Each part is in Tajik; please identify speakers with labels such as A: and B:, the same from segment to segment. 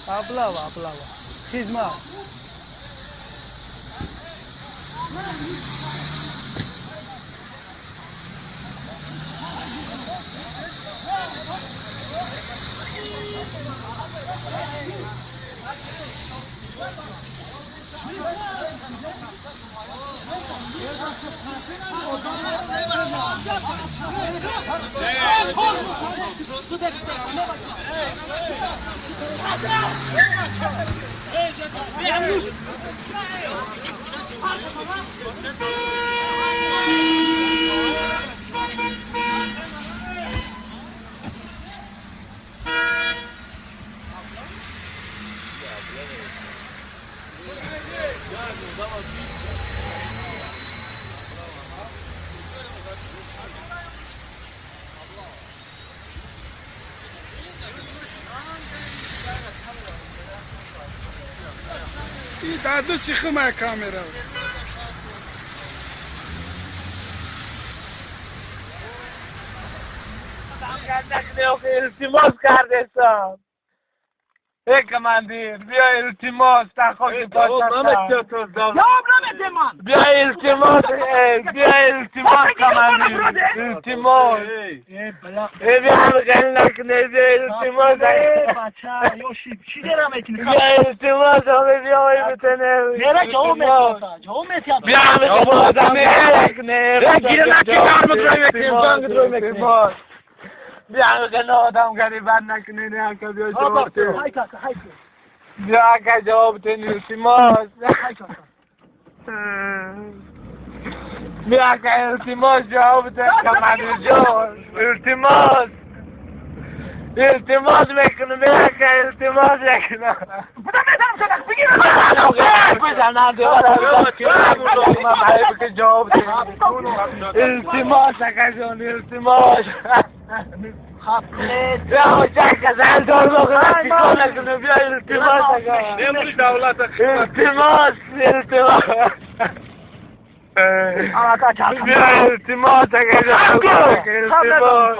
A: Аблава, аблава. Хизмат.
B: Даду сихма камера.
C: التماس کردستم. ای کماندیر بیا التماس تا خاک بیا التماس بیا التماس کماندیر التماس ای بیا خیلی نکنه بیا التماس بیا التماس بیا بتنه بیا بیا که آدم غریبان نکنه نه که بیا جواب ته بیا که جواب ته التماس بیا که التماس جواب ته کماندیر جان التماس التماس میکنم بیا که التماس میکنم جواب ته التماس جان التماس یا جک زن دار بخواه بیا التماس التماس التماس بیا التماس التماس.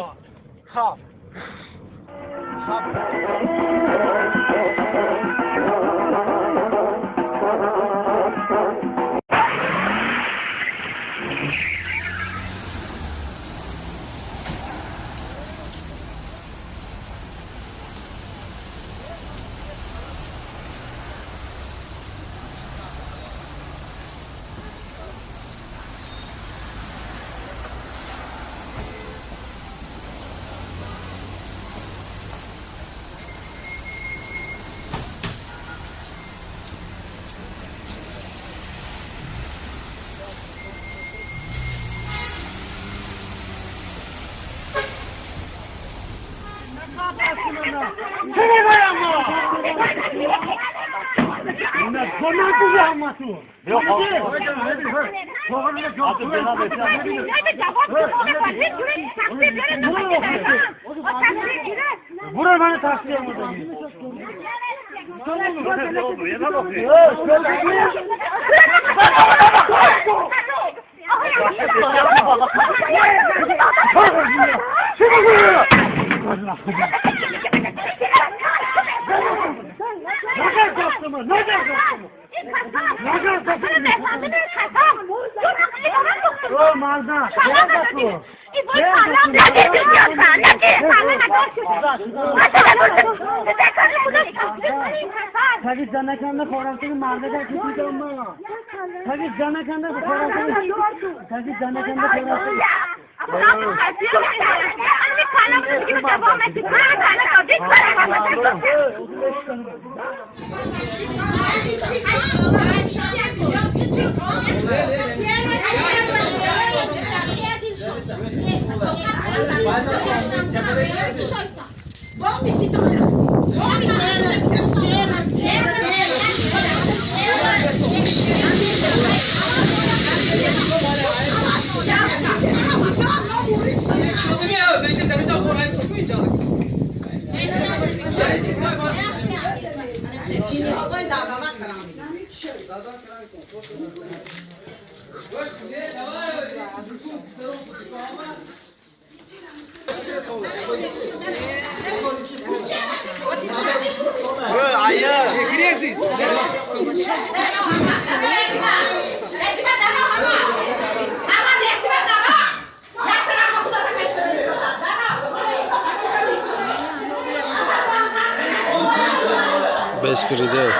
D: Беспредел.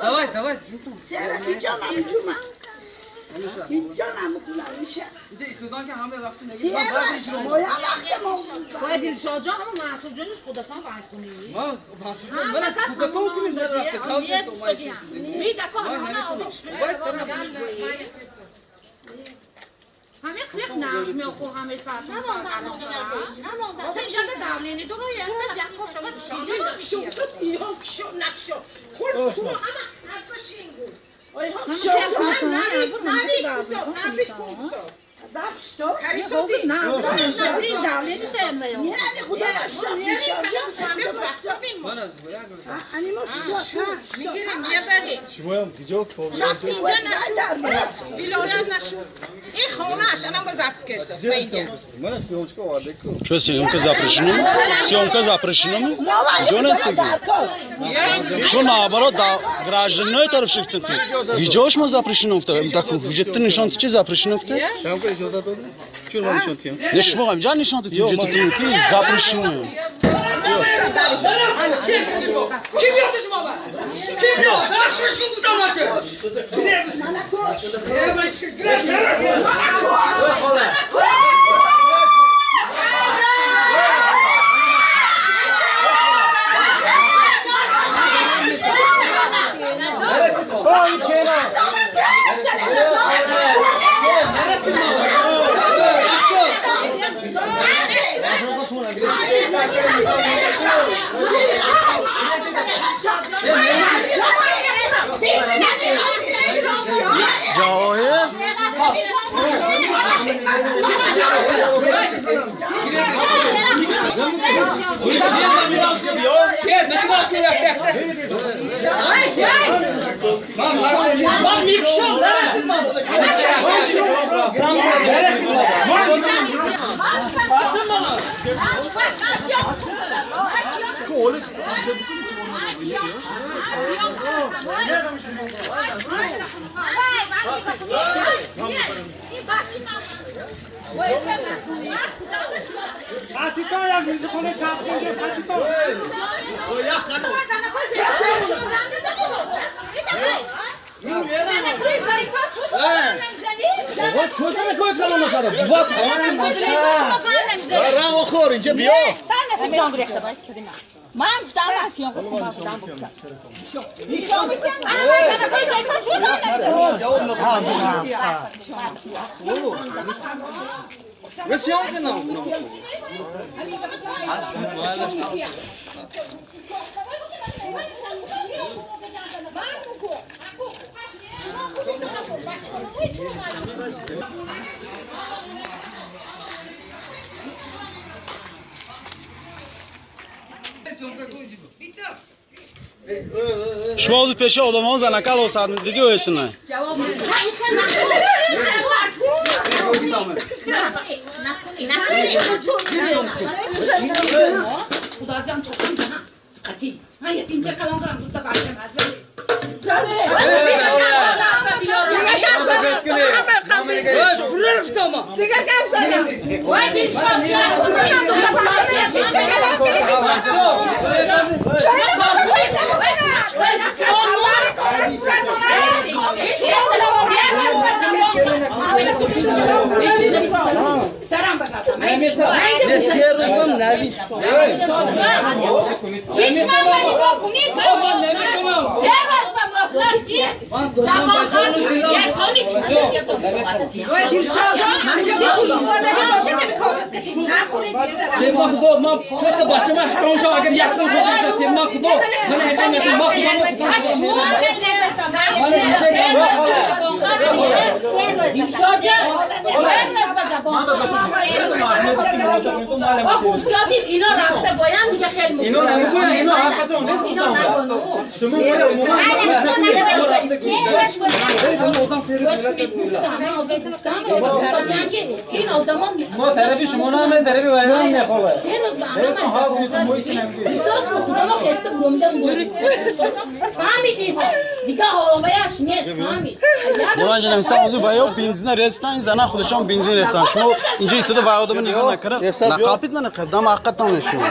E: Давай, давай.
F: باید دلشاد جان همون منصور جانش خودتان باید کنی.
E: ما منصور جان من خودتان کنیم در رفته
F: همه قلق نرم میخور همه سرشون آقا اینجا دولینی دو روی
D: Что, съемка запрещена? Съемка запрещена? Что наоборот, да, гражданин тараф Видео шмо запрещено в так ҳуҷҷатта нишон чи запрещено в Не шмо ҳамҷа нишон ҳуҷҷататон ки запрещено. Шумо ҳозир пеши одамон занакал осаддиги оятина.
F: اینا رفته گویند دیگه خیلی مهم.
E: اینا نمیگوین، اینا حرفشون نیست. شما ما طرفی شما نه، طرفی وایران نه خاله.
D: من انسان از وایو بنزین رستان زنا خودشان بنزین رفتن شما اینجا ایستاده وای آدم نگاه نکرد نقاپید من قدم حقیقتا نشون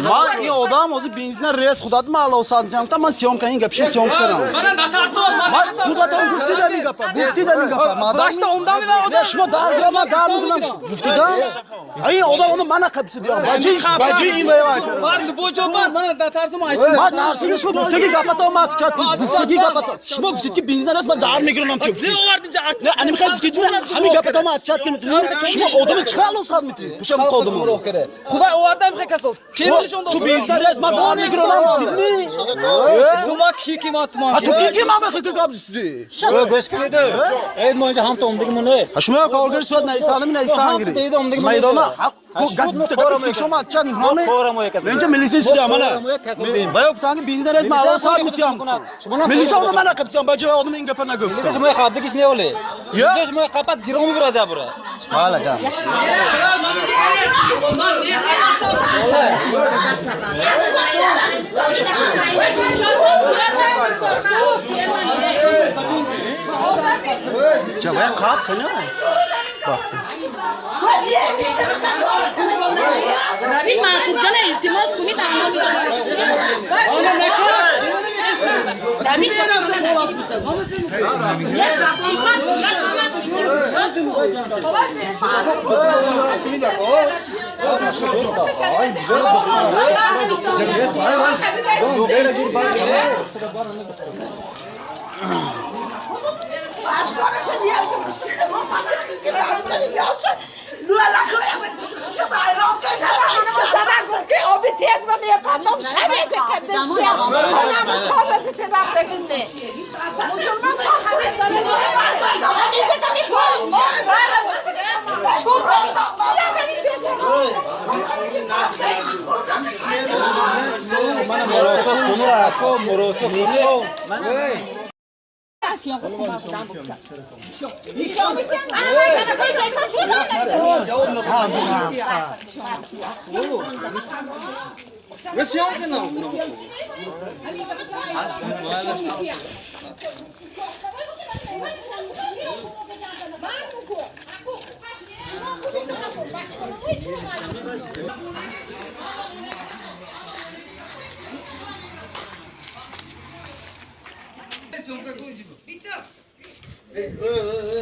D: ما این آدم از بنزین رس خودت ما الله سانتم تا من سیام کنم گپش سیام کردم من خودتون گفتی در این گپ گفتی در این گپ ما داشت نه شما در ما در میگم گفتیدم این آدم اون من قبض دیام باجی این وای
E: من بوجو من نترسم
D: ما ترسیدی شما گفتگی گپتا ما چت گفتگی گپتا شما گفتید که بنزین است من در میگیرم که نه انا میخوام گفتید همین گپتا ما چت کنید شما آدم چه خلاص میتی پشم قدم
E: خدا آورده میخه کسوس
D: تو بنزین است من در میگیرم گفتید می
E: تو ما کی کی ما تو
D: تو کی کی ما میخوای که گپ زدی
E: گوش کنید ای ما اینجا هم تو اومدیم نه
D: شما کارگر صورت نه ایسادم نه ایسان میدان گفت شما چند نامه اینجا ملیسی سویا مالا باید گفتن بنزین از مالا صاحب میتیم ملیسی اون مالا قبض بچه آدم این گپ نگفت
E: شما خابدگیش نه ولی شما قپات گیرم میبره زبره
D: مالا گام چه باید قاب کنیم
F: ببین منصور جان التماس کنید اما ببین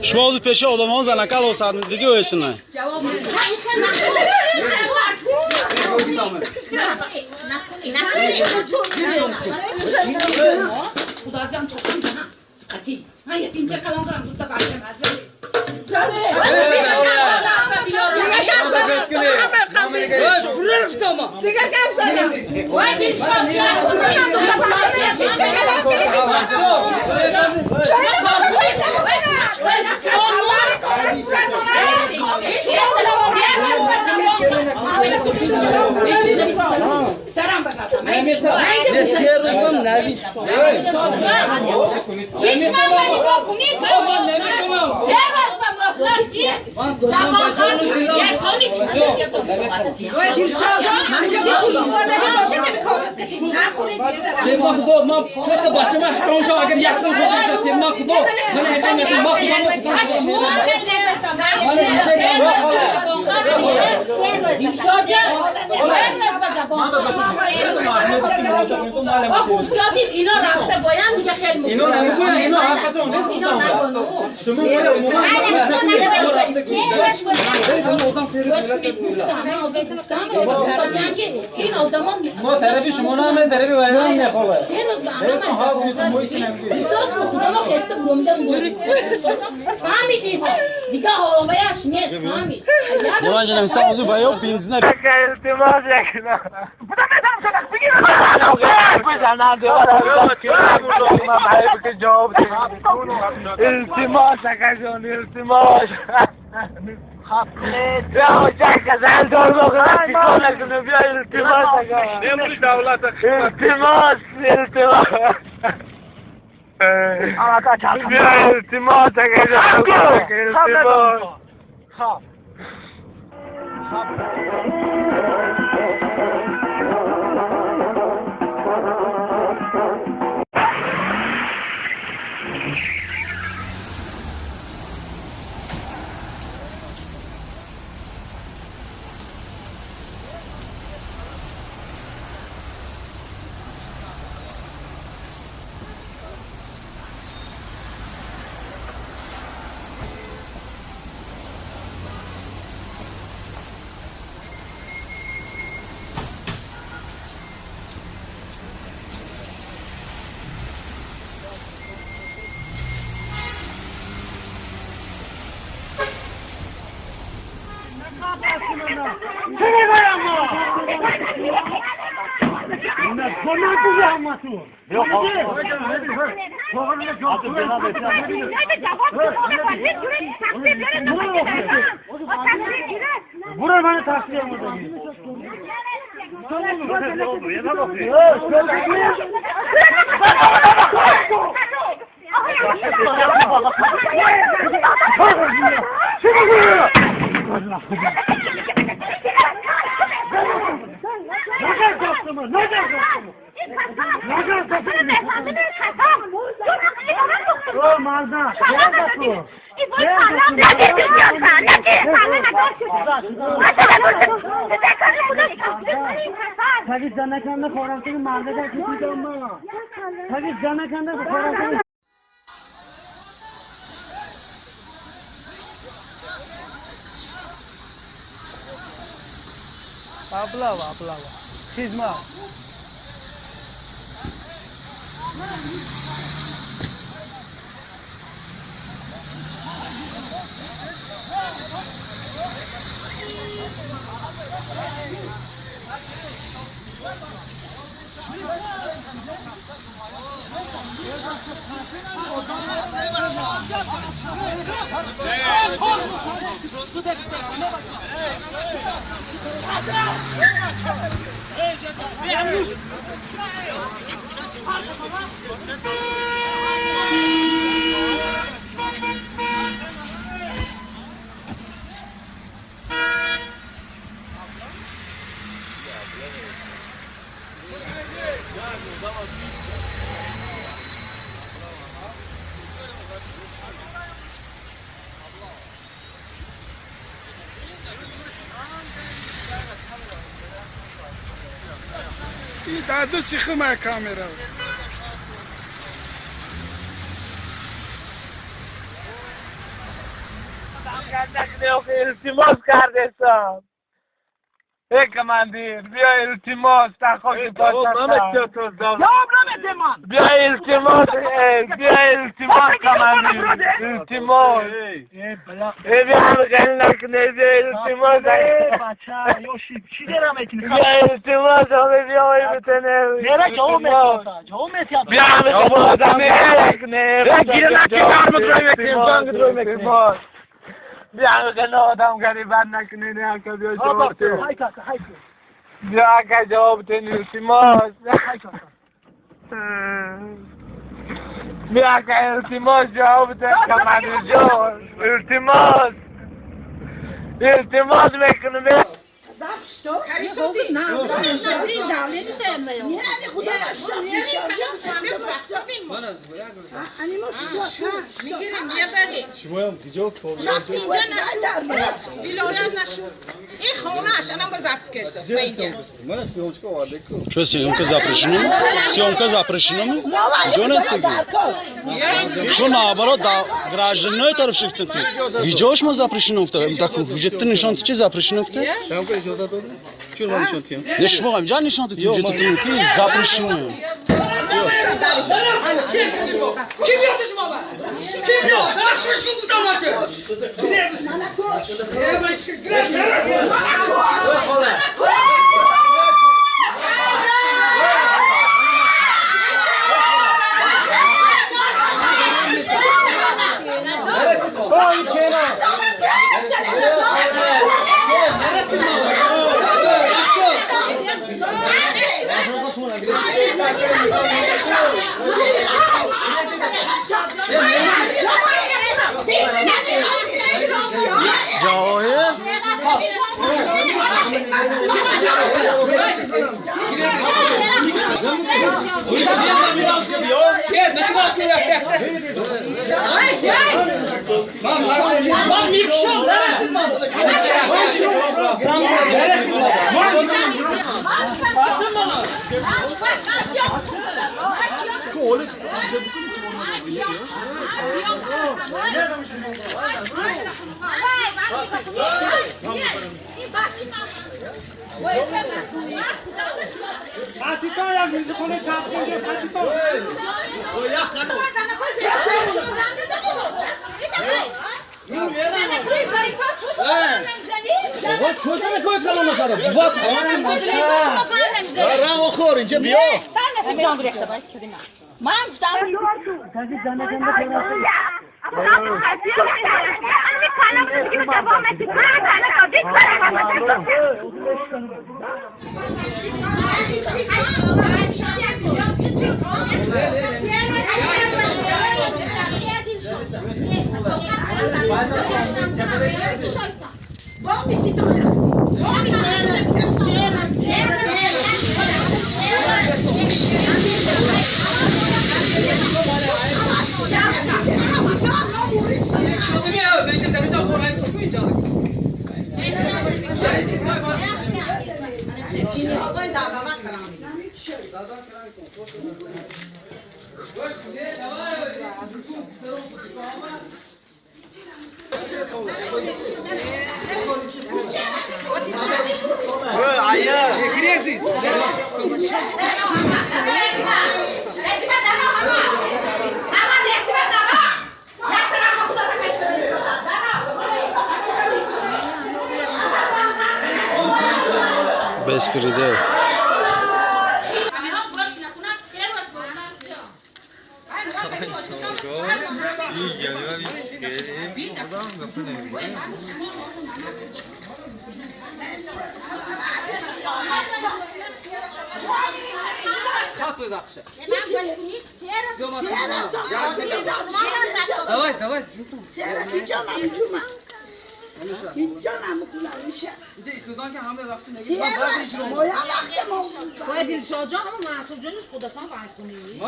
D: شما از پیش آدمان زنکال و سعد دیگه اویتونه.
E: من چرا بچه من حرام شد اگر یک سال خود شد من خدا من حقیقت ما
F: خدا اینا رفته گویند دیگه خیلی
E: اینا نمیگوین اینا حرفشون نیست شما ما طرفی شما نه طرفی وایران نه خاله
D: من جنم سازو وایو بنزین
C: التماس یک التماس اکا التماس التماس التماس التماس التماس.
A: აბლავა, აბლავა. ხიზმა.
B: داداش خما کامرا.
C: التماس کردستم. ای کماندیر بیا التماس تا خاک بیا التماس بیا التماس کماندیر التماس ای بیا نکنه بیا التماس بیا التماس بیا بتنه بیا بیا که آدم غریبان نکنه نه که بیا جواب ته بیا که جواب ته التماس بیا که التماس جواب ته کماندیر جان التماس التماس میکنم.
D: Что, съемка запрещена? Съемка запрещена? Что наоборот, да, граждане тарафшихтан. Видео шмо запрещено в так ҳуҷҷатта нишон чи запрещено в? Не шмо ҳамҷа нишон дод ҳуҷҷататон ки запрещено. Беспредел.
E: Давай, давай.
F: باید دلشاد جان همون منصور جانش خودتان باید کنی.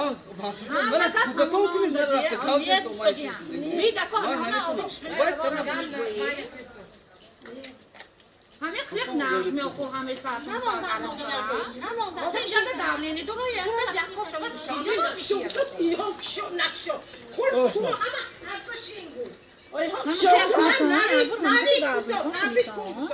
F: همه قلق نقش میخور همه سرشون اینجا давление دارو یه